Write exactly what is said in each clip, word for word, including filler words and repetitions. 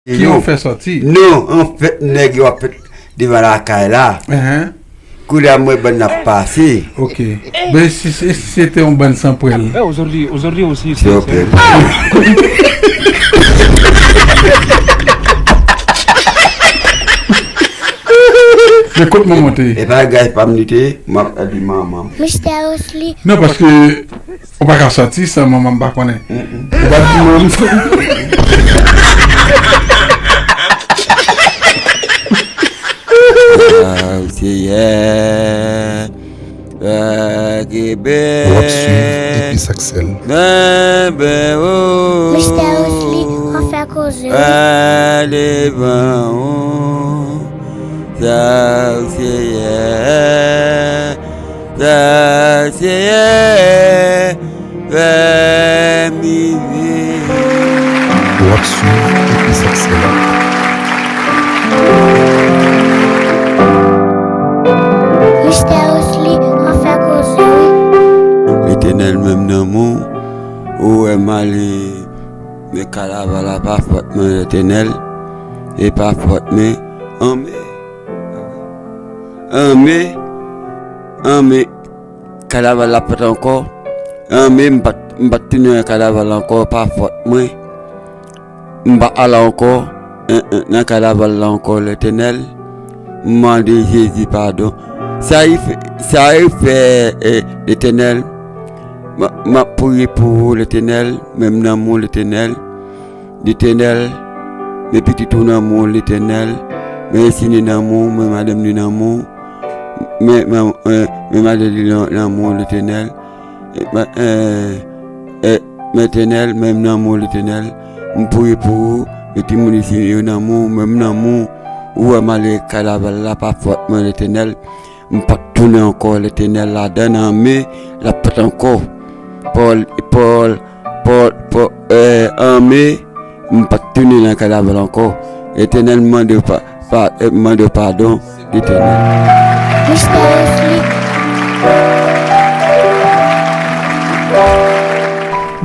Ki yo fè sòti? Non, anfèt, nèg yo ap fèt devan lakay la. Enhen. Koulye a m wè bann nan ap pase. Ok. Ben, si, si, si se te yon bann san pwèl. Eh, aujourd'hui, aujourd'hui aussi, c'est, c'est... Silvouplè. Men kot manman te ye? E pa gay pa m li te ye, m ap di manman m. Mister Osli. Non, paske ou pa ka sòti san manman m pa konnen. Ou pa di manman m. Seyè, fè ke ben. W ap swiv Epi Saksèl. Ben, ben, oh. Mister Osli, w ap fè koze, wi. Fè devan ou. Sa Seyè, sa Seyè, fè m rive. W ap swiv Epi Saksèl. Mister Osli, w ap fè koze, wi. Letènèl, menm nan mou, ou wè m ale, men kadav la pa fòt mwen, Letènèl, e pa fòt mwen, anmè. Anmè, anmè, kadav la pa t ankò. Anmè, m pa t, m pa t tounen nan kadav la ankò, pa fòt mwen. M pa al ankò, en, en, nan kadav la ankò, Letènèl. M mande Jezi padon. Sa li fè, sa li fè, eh, Letènèl. M, m ap priye pou ou, Letènèl, men m nan men w, Letènèl. Letènèl, men pitit ou nan men w, Letènèl. Men Esine nan men w, men madanm li nan men w. Men, men, eh, men madanm li nan, nan men w, Letènèl. Eh, men, eh, eh, Letènèl, men m nan men w, Letènèl. M priye pou ou, men timoun isi yo nan men w, men m nan men w. Ou wè m ale kadav la, pa fòt mwen, Letènèl. M p ap tounen ankò, Letènèl, ladan nan men l ap fèt ankò. Pòl, Pòl, Pòl, Pòl, eh, anmè, m p ap tounen nan kadav la ankò. Letènèl, m mande w pa, pa, eh, m mande w padon, Letènèl. Mister Osli.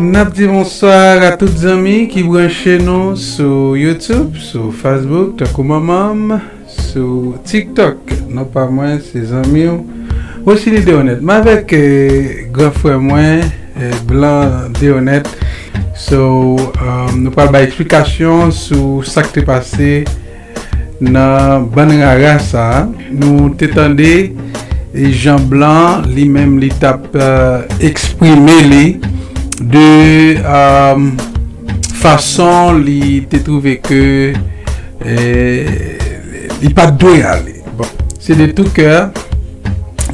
N ap di bonswa a tout zanmi ki branche nou sou YouTube, sou Facebook, tankou manman m, sou TikTok. Non pa mwen, se zanmi w, Rosiny Deronette. M avèk, eh, gran frè mwen, eh, Blanc Deronette. So, um, nou pral bay eksplikasyon sou sa k te pase nan bann rara sa a. Nou te tande, eh, jan Blanc, li menm, li t ap, eh, eksprime li de, um, fason li te twouve ke, eh, li pa t dwe ale. Bon, se de tou kè,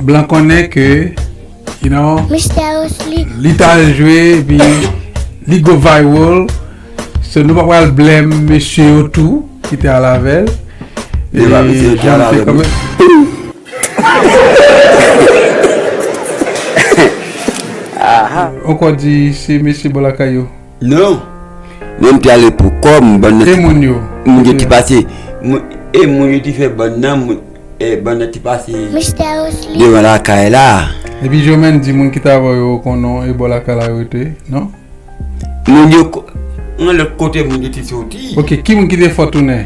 Blanc konnen ke, you know, Mister Osli, li t al jwe, epi li go viral. So, nou pa pral blame mesye yo tou ki te al avè l. E pa mesye yo te al avè l. Ankò di se mesye bò lakay yo. Non. Mwen m te ale pou kò m, bann nan. E moun yo? Moun yo te pase. Moun, e moun yo te fè bann nan, moun, e bann nan te pase devan lakay la. Epi Jomèn di moun ki t avè yo konnen e bò lakay la yo te, non? Moun yo ko-, yon lòt kote moun yo te soti. Ok, ki moun ki te fè w tounen?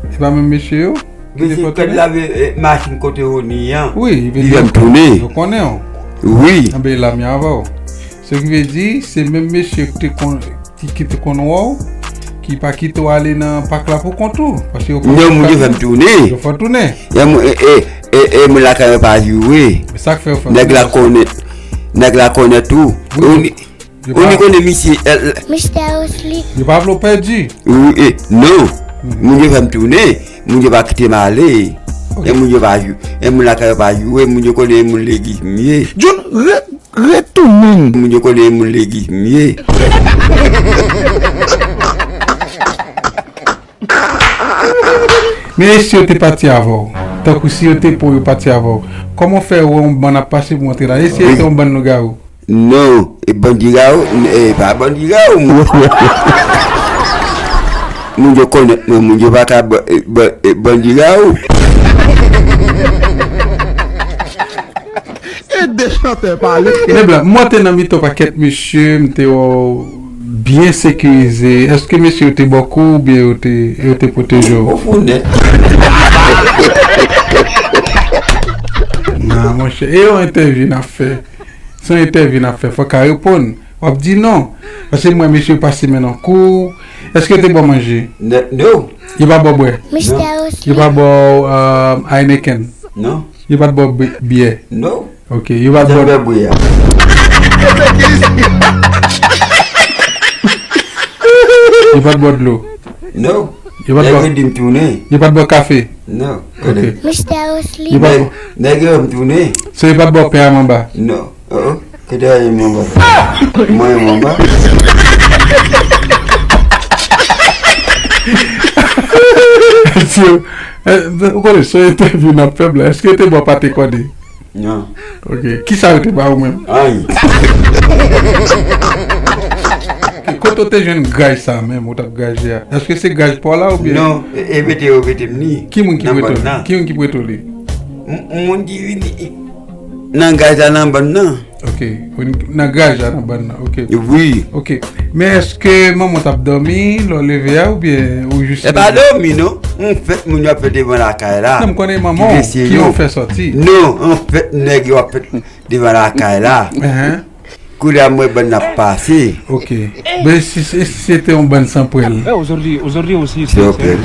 E pa menm mesye yo? Mesye k t ap lave, eh, machin kote Roni an. Wi, li fè m tounen. Yo konnen w. Wi. Anben, la m avè w. Se ki vle di, se menm mesye ki te kon-, ki, ki te konn wè w, ki pa kite w ale nan pak la pou kont ou. Paske yo konnen. Non, moun yo fè m tounen. Yo fè w tounen. E moun, e, e, e, e moun lakay mwen pa joure. Sa k fè yo fè w tounen? Nèg la konnen, nèg la konnen tou. Wi. Ou ni konnen misye, eh, Mister Osli. Yo pa vle w pèdi. Wi, eh, non. Moun yo fè m tounen. Moun yo pa kite m ale. Ok. E moun yo pa jou-, e moun lakay yo pa joure. Moun yo konnen e moun legliz m ye. John, re-, retounen. Moun yo konnen e moun legliz m ye. Men e si yo te pati avè w? Tankou si yo te pran yo pati avè w, kòman w fè wè yon bann ap pase pou w antre la? E si yo te yon bann lougawou? Non, e bandi gawou, e pa bandi gawou, moun. Moun yo konnèt mwen, moun yo pa ka ba-, e, ba-, e, bandi gawou. E de chantè pale. Nèg la, m wè w te nan mitan pakèt mesye, m te wè w Byen sekirize. Èske mesye yo te ba w kou oubyen yo te, yo te pwoteje w? Ou fou nèt. Nan, monchè. E yon entèvyou n ap fè. Se yon entèvyou n ap fè. Fò w ka reponn. W ap di non. Paske m wè mesye yo pase men nan kou. Èske yo te ba w manje? N-, no. Yo pa t ba w bwè? Mister Yo pa t ba w, euh, Heineken? Non. Yo pa t ba w bi-, byè? No. Ok, yo pa t ba w. Janm fè bri a. Yo pa t ba w dlo? No. Yo pa t ba w. Nèg yo di m tounen. Yo pa t ba w kafe? No. Ok. Mister Osli. Yo pa t ba w. Nèg, nèg yo di m tounen. So yo pa t ba w pen a manba? No. Oh, oh. Kote a ye manba? Mwen ye manba. So, eh, ou konnen, se yon entèvyou n ap fè la. Èske yo te ba w pate kòde? Non. Ok. Kisa yo te ba ou menm? Anyen. Kote w te jwenn gaj sa menm, ou t ap gaje a? Èske se gaj pa w la oubyen? Non, e, e mete yo mete m ni. Ki moun ki prete w li? Ki moun ki prete w li? M-, moun ki vini nan gaj la nan bann nan. Ok. Ou nan gaj la nan bann nan. Ok. Wi. Ok. Men èske manman w t ap dòmi lè w leve a oubyen ou jis... E pa dòmi non. Anfèt, moun yo ap fè devan lakay la. Non, m konnen manman w ki yo fè sòti. Non, anfèt, nèg yo ap fè devan lakay la. Koulye a m wè bann ap pase. Ok. Men si, si, si se te yon bann san pwèl? Eh, aujourd'hui, aujourd'hui aussi, c'est, c'est...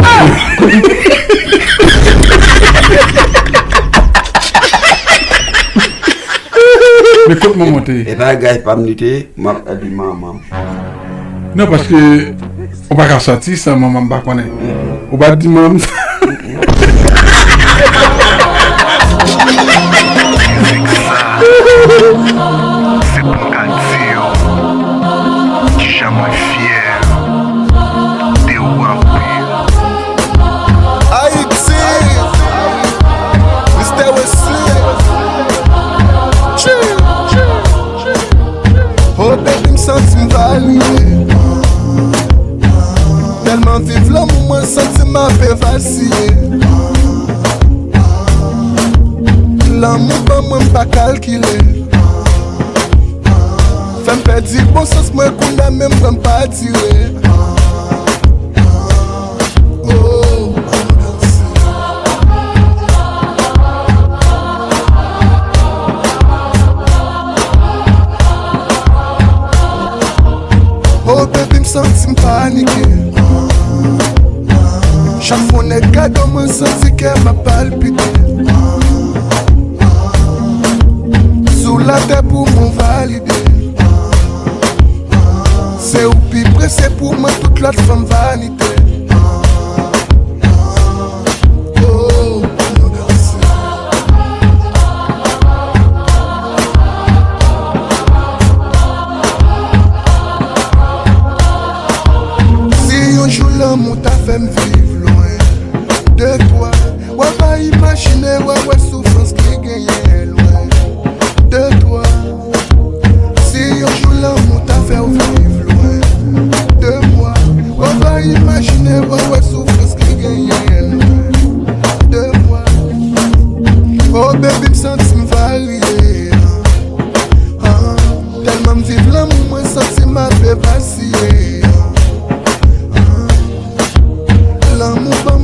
Men kot manman w te ye? E pa gaj pa m li te ye, m ap di manman m. Non, paske ou pa ka sòti san manman m pa konnen. Ou pa di manman m sa. Mizik sa, se pou m ka di yo kijan mwen fyè de ou anpil. Ayiti, Mister Wesley. Chill, chill, chill. Oh baby, m santi m varye. Tèlman viv lanmou, mwen santi m ape vasiye. Lanmou ban mwen, m pa kalkile. Fè m pèdi bon sans mwen, kounye a menm pran m pa tire. Oh. Oh baby, m santi m panike. Chak fwa yon nèg gade w, mwen santi kè m ap palpite. Sou latè pou mwen valide. Se ou pi prese pou mwen, tout lòt fanm vanite. Oh, si yon jou lanmou ta fè m viv lwen de twa, w ap pa imajine, w ap wè soufrans ki genyen lwen de twa. Si yon jou lanmou ta fè w viv lwen de mwa, w ap pa imajine, w ap wè soufrans ki genyen lwen de mwa. Oh baby, m santi m varye. Ah, tèlman m viv lanmou, mwen santi m ape vasiye. Ah, lanmou ban